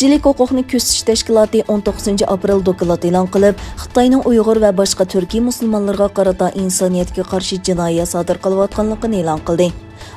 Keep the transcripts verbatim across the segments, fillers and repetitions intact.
كىشىلىك ھوقۇقنى كۆزىتىش تەشكىلاتى ئون توققۇزىنچى ئاپرېل دوكلات ئېلان قىلىپ، خىتاينىڭ ئۇيغۇر ۋە باشقا تۈركىي مۇسۇلمانلىرىغا قارىتا ئىنسانىيەتكە قارشى جىنايەت سادىر قىلىۋاتقانلىقىنى ئېلان قىلدى.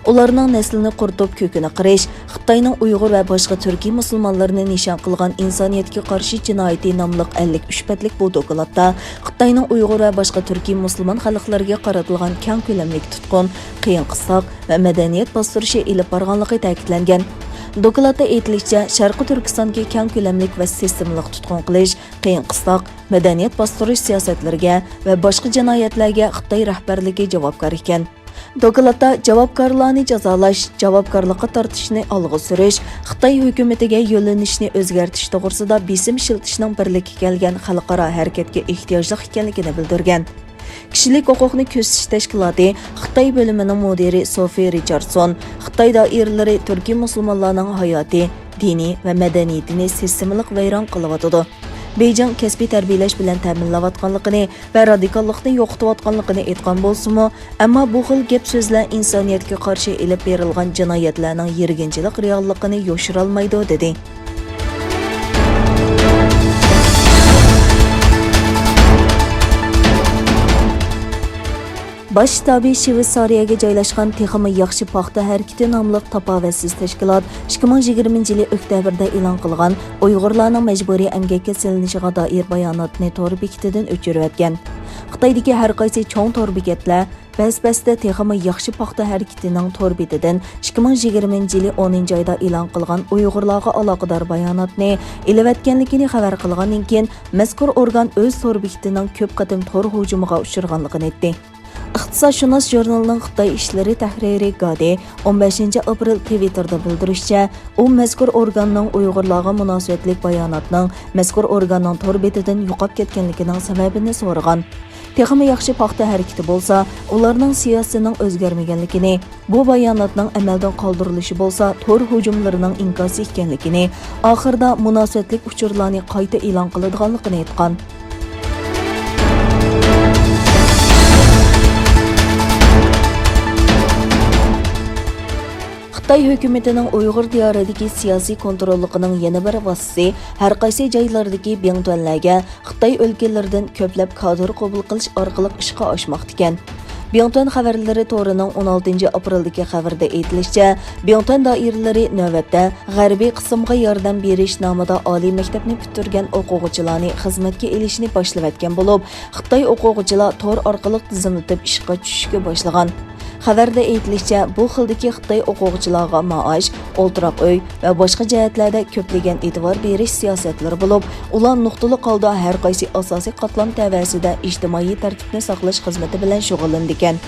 ئۇلارنىڭ نەسلىنى قۇرۇتۇپ كۆكىنى قىرىش، خىتاينىڭ ئۇيغۇر ۋە باشقا تۈركىي مۇسۇلمانلىرىنى نىشان قىلغان ئىنسانىيەتكە قارشى جىنايىتى ناملىق ئەللىك ئۈچ بەتلىك بۇ دوكلاتتا خىتاينىڭ ئۇيغۇر ۋە باشقا تۈركىي مۇسۇلمان خەلقلىرىگە قارىتىلغان كەڭ كۆلەملىك تۇتقۇن، قىيىن قىستاق ۋە مەدەنىيەت باستۇرۇشى ئېلىپ بارغانلىقى تەكىتلەنگەن. دوكلاتتا ئېيتىلىشىچە، شەرقىي تۈركىستاندىكى كەڭ كۆلەملىك ۋە سىستېمىلىق تۇتقۇن قىلىش، قىيىن قىستاق، مەدەنىيەت باستۇرۇش سىياسەتلىرىگە ۋە باشقا جىنايەتلەرگە خىتاي رەھبەرلىكى جاۋابكار ئىكەن. دوكلاتتا جاۋابكارلارنى جازالاش، جاۋابكارلىققا تارتىشنى ئالغا سۈرۈش، خىتاي ھۆكۈمىتىگە يۆنىلىشنى ئۆزگەرتىش توغرىسىدا بېسىم ئىشلىتىشنىڭ بىرلىككە كەلگەن خەلقئارا ھەرىكەتكە ئېھتىياجلىق ئىكەنلىكىنى بىلدۈرگەن. كىشىلىك ھوقۇقنى كۆزىتىش تەشكىلاتى خىتاي بۆلۈمىنىڭ مۇدىرى سوفى رىچاردسون خىتاي دائىرىلىرى تۈركىي مۇسۇلمانلارنىڭ ھاياتى، دىنى ۋە مەدەنىيىتىنى سىستېمىلىق ۋەيران قىلىۋاتىدۇ. بېيجىڭ كەسپىي تەربىيەلەش بىلەن تەمىنلەۋاتقانلىقىنى ۋە رادىكاللىقنى يوقىتىۋاتقانلىقىنى ئېيتقان بولسىمۇ، ئەمما بۇ خىل گەپ سۆزلەر ئىنسانىيەتكە قارشى ئېلىپ بېرىلغان جىنايەتلەرنىڭ يىرگىنچىلىك رېئاللىقىنى يوشۇرالمايدۇ، دېدى. باش شتابى شىۋېتسارىيەگە جايلاشقان تېخىمۇ ياخشى پاختا ھەرىكىتى ناملىق تاپاۋەتسىز تەشكىلات ئىككى مىڭ يىگىرمىنچى يىلى ئۆكتەبىردە ئېلان قىلغان ئۇيغۇرلارنىڭ مەجبۇرىي ئەمگەككە سېلىنىشىغا دائىر باياناتنى تور بېكىتىدىن ئۆچۈرۈۋەتكەن. خىتايدىكى ھەر قايسى چوڭ تور بېكەتلەر بەس-بەستە تېخىمۇ ياخشى پاختا ھەرىكىتىنىڭ تور بېتىدىن ئىككى مىڭ يىگىرمىنچى يىلى ئونىنچى ئايدا ئېلان قىلغان ئۇيغۇرلارغا ئالاقىدار باياناتنى ئېلىۋەتكەنلىكىنى خەۋەر قىلغاندىن كېيىن، مەزكۇر ئورگان ئۆز تور بېكىتىنىڭ كۆپ قېتىم تور ھۇجۇمىغا ئۇچرىغانلىقىنى ئېيتتى. ئىقتىسادشۇناس ژۇرنىلىنىڭ خىتاي ئىشلىرى تەھرىرى گادى ئون بەشىنچى ئاپرېل تىۋىتتېردا بىلدۈرۈشىچە، ئۇ مەزكۇر ئورگاننىڭ ئۇيغۇرلارغا مۇناسىۋەتلىك باياناتنىڭ مەزكۇر ئورگاننىڭ تور بېتىدىن يوقاپ كەتكەنلىكىنىڭ سەۋەبىنى سورىغان. تېخىمۇ ياخشى پاختا ھەرىكىتى بولسا، ئۇلارنىڭ سىياسىتىنىڭ ئۆزگەرمىگەنلىكىنى، بۇ باياناتنىڭ ئەمەلدىن قالدۇرۇلۇشى بولسا تور ھۇجۇملىرىنىڭ ئىنكاسى ئىكەنلىكىنى، ئاخىرىدا مۇناسىۋەتلىك ئۇچۇرلارنى قايتا ئېلان قىلىدىغانلىقىنى ئېيتقان. خىتاي ھۆكۈمىتىنىڭ ئۇيغۇر دىيارىدىكى سىياسىي كونتروللۇقىنىڭ يەنە بىر ۋاسىتىسى ھەر قايسى جايلاردىكى بىڭتۈەنلەرگە خىتاي ئۆلكىلىرىدىن كۆپلەپ كادىر قوبۇل قىلىش ئارقىلىق ئىشقا ئاشماقتىكەن. بىڭتۈەن خەۋەرلىرى تورىنىڭ ئون ئالتىنچى ئاپرېلدىكى خەۋىرىدە ئېيتىلىشىچە، بىڭتۈەن دائىرىلىرى نۆۋەتتە غەربىي قىسىمغا ياردەم بېرىش نامىدا ئالىي مەكتەپنى پۈتتۈرگەن ئوقۇغۇچىلارنى خىزمەتكە ئېلىشنى باشلىۋەتكەن بولۇپ، خىتاي ئوقۇغۇچىلار تور ئارقىلىق تىزىملىتىپ ئىشقا چۈشۈشكە باشلىغان. خەۋەردە ئېيتىلىشىچە، بۇ خىلدىكى خىتاي ئوقۇغۇچىلارغا مائاش، ئولتۇراق ئۆي ۋە باشقا جەھەتلەردە كۆپلىگەن ئېتىبار بېرىش سىياسەتلىرى بولۇپ، ئۇلار نۇقتىلىق ھالدا ھەر قايسى ئاساسىي قاتلام تەۋەسىدە ئىجتىمائىي تەرتىپنى ساقلاش خىزمىتى بىلەن شۇغۇللىنىدىكەن.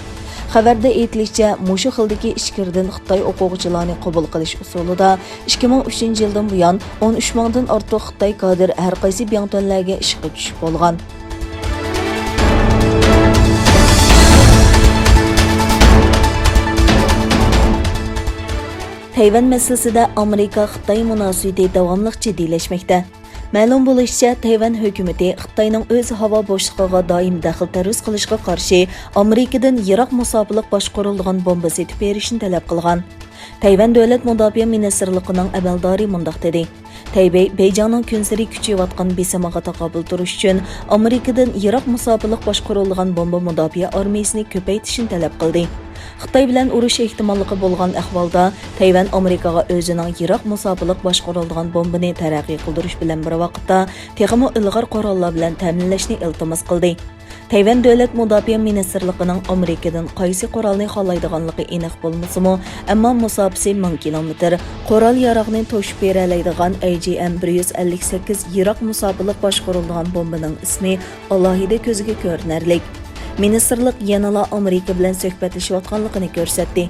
خەۋەردە ئېيتىلىشىچە، مۇشۇ خىلدىكى ئىچكىرىدىن خىتاي ئوقۇغۇچىلارنى قوبۇل قىلىش ئۇسۇلىدا ئىككى مىڭ ئۈچىنچى يىلدىن بۇيان ئون ئۈچ مىڭدىن ئارتۇق خىتاي كادىر ھەر قايسى بىڭتۈەنلەرگە ئىشقا چۈشۈپ بولغان. تەيۋەن مەسىلىسىدە ئامېرىكا-خىتاي مۇناسىۋىتى داۋاملىق جىددىيلەشمەكتە. مەلۇم بولۇشىچە، تەيۋەن ھۆكۈمىتى خىتاينىڭ ئۆز ھاۋا بوشلۇقىغا دائىم دەخلى-تەرۇز قىلىشىغا قارشى ئامېرىكىدىن يىراق مۇساپىلىق باشقۇرۇلىدىغان بومبا سېتىپ بېرىشنى تەلەپ قىلغان. تەيۋەن دۆلەت مۇداپىئە مىنىستىرلىقىنىڭ ئەمەلدارى مۇنداق دېدى. تەيبېي بېيجىڭنىڭ كۈنسېرى كۈچىيىۋاتقان بېسىمىغا تاقابىل تۇرۇش ئۈچۈن ئامېرىكىدىن يىراق مۇساپىلىق باشقۇرۇلىدىغان بومبا مۇداپىئە ئارمىيىسىنى كۆپەيتىشنى تەلەپ قىلدى. خىتاي بىلەن ئۇرۇش ئېھتىماللىقى بولغان ئەھۋالدا، تەيۋەن ئامېرىكىغا ئۆزىنىڭ يىراق مۇساپىلىق باشقۇرۇلىدىغان بومبىنى تەرەققىي قىلدۇرۇش بىلەن بىر ۋاقىتتا، تېخىمۇ ئىلغار قوراللار بىلەن تەمىنلەشنى ئىلتىماس قىلدى. تەيۋەن دۆلەت مۇداپىئە مىنىستىرلىقىنىڭ ئامېرىكىدىن قايسى قورالنى خالايدىغانلىقى ئېنىق بولمىسىمۇ، ئەمما مۇساپىسى مىڭ كىلومېتىر، قورال-ياراغنى توشۇپ بېرەلەيدىغان ئەي جى ئەم بىر يۈز ئەللىك سەككىز يىراق مۇساپىلىق باشقۇرۇلىدىغان بومبىنىڭ ئىسمى ئالاھىدە كۆزگە كۆرۈنەرلىك. مىنىستىرلىق يەنىلا ئامېرىكا بىلەن سۆھبەتلىشىۋاتقانلىقىنى كۆرسەتتى.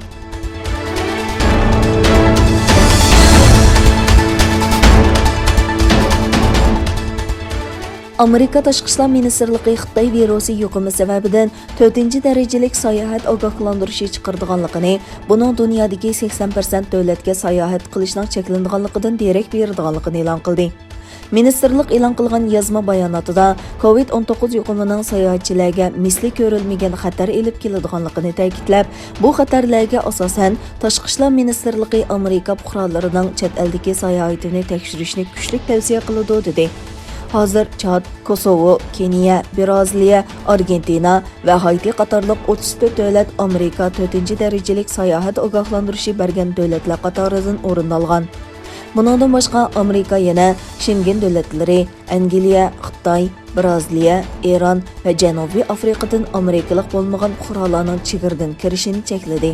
ئامېرىكا تاشقى ئىشلار مىنىستىرلىقى خىتاي ۋىرۇسى يۇقۇمى سەۋەبىدىن تۆتىنچى دەرىجىلىك ساياھەت ئاگاھلاندۇرۇشى چىقىرىدىغانلىقىنى، بۇنىڭ دۇنيادىكى سەكسەن پىرسەنت دۆلەتكە ساياھەت قىلىشنىڭ چەكلىنىدىغانلىقىدىن دېرەك بېرىدىغانلىقىنى ئېلان قىلدى. مىنىستىرلىق ئېلان قىلغان يازما باياناتىدا، كوۋىد ئون توققۇز يۇقۇمىنىڭ ساياھەتچىلەرگە مىسلى كۆرۈلمىگەن خەتەر ئېلىپ كېلىدىغانلىقىنى تەكىتلەپ، بۇ خەتەرلەرگە ئاساسەن، تاشقى ئىشلار مىنىستىرلىقى ئامېرىكا پۇقرالىرىنىڭ چەت ئەلدىكى ساياھىتىنى تەكشۈرۈشنى كۈچلۈك تەۋسىيە قىلىدۇ، دېدى. ھازىر چاد، كوسوۋو، كېنىيە، بىرازىلىيە، ئارگېنتىنا ۋە ھايتى قاتارلىق ئوتتۇز تۆت دۆلەت ئامېرىكا تۆتىنچى دەرىجىلىك ساياھەت ئاگاھلاندۇرۇشى بەرگەن دۆلەتلەر قاتارىدىن ئورۇن ئالغان. بۇنىڭدىن باشقا، ئامېرىكا يەنە شېنگېن دۆلەتلىرى، ئەنگلىيە، خىتاي، بىرازىلىيە، ئىران ۋە جەنۇبىي ئافرىقىدىن ئامېرىكىلىق بولمىغان پۇقرالارنىڭ چېگرىدىن كىرىشىنى چەكلىدى.